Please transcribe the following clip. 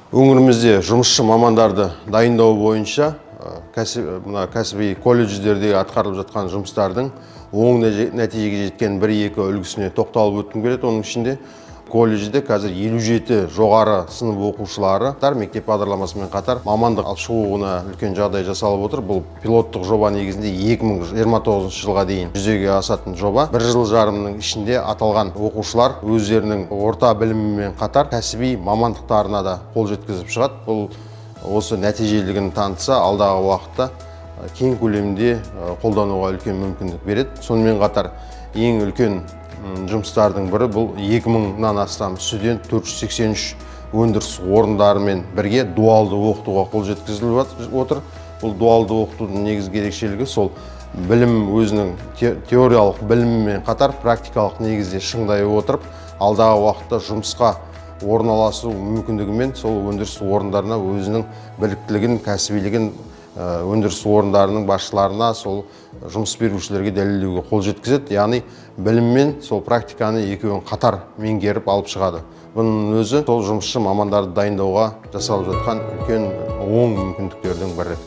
Өңірімізде жұмысшы мамандарды дайындау бойынша мына кәсіби колледждерде атқарылып жатқан жұмыстардың оң нәтижеге жеткен бір екі үлгісіне тоқталып өткім келеді. Оның ішінде колледжде қазір 57 жоғары сынып оқушылары мектеп бағдарламасымен қатар мамандық алып шығуына үлкен жағдай жасалып отыр. Бұл пилоттық жоба негізінде 2029 жылға дейін жүзеге асатын жоба. Бір жыл жарымның ішінде аталған оқушылар өздерінің орта білімімен қатар кәсіби мамандықтарына да қол жеткізіп шығады. Бұл осы нәтижелігін танытса, алдағы уақытта кең көлемде қолдануға үлкен мүмкіндік береді. Сонымен қатар ең үлкен жұмыстардың бірі бұл 2000-нан астам студент 483 өндіріс орындарымен бірге дуалды оқытуға қол жеткізіліп отыр. Бұл дуалды оқытудың негізгі ерекшелігі сол білім өзінің теориялық білімімен қатар практикалық негізде шыңдай отырып, алдағы уақытта жұмысқа орналасу мүмкіндігімен сол өндіріс орындарына өзінің біліктілігін, кәсібилігін өндіріс орындарының басшыларына, сол жұмыс берушілерге дәлелдеуге қол жеткізеді. Яғни білім мен сол практиканы екеуін қатар меңгеріп алып шығады. Бұның өзі сол жұмысшы мамандарды дайындауға жасалып жатқан үлкен оң мүмкіндіктердің бірі.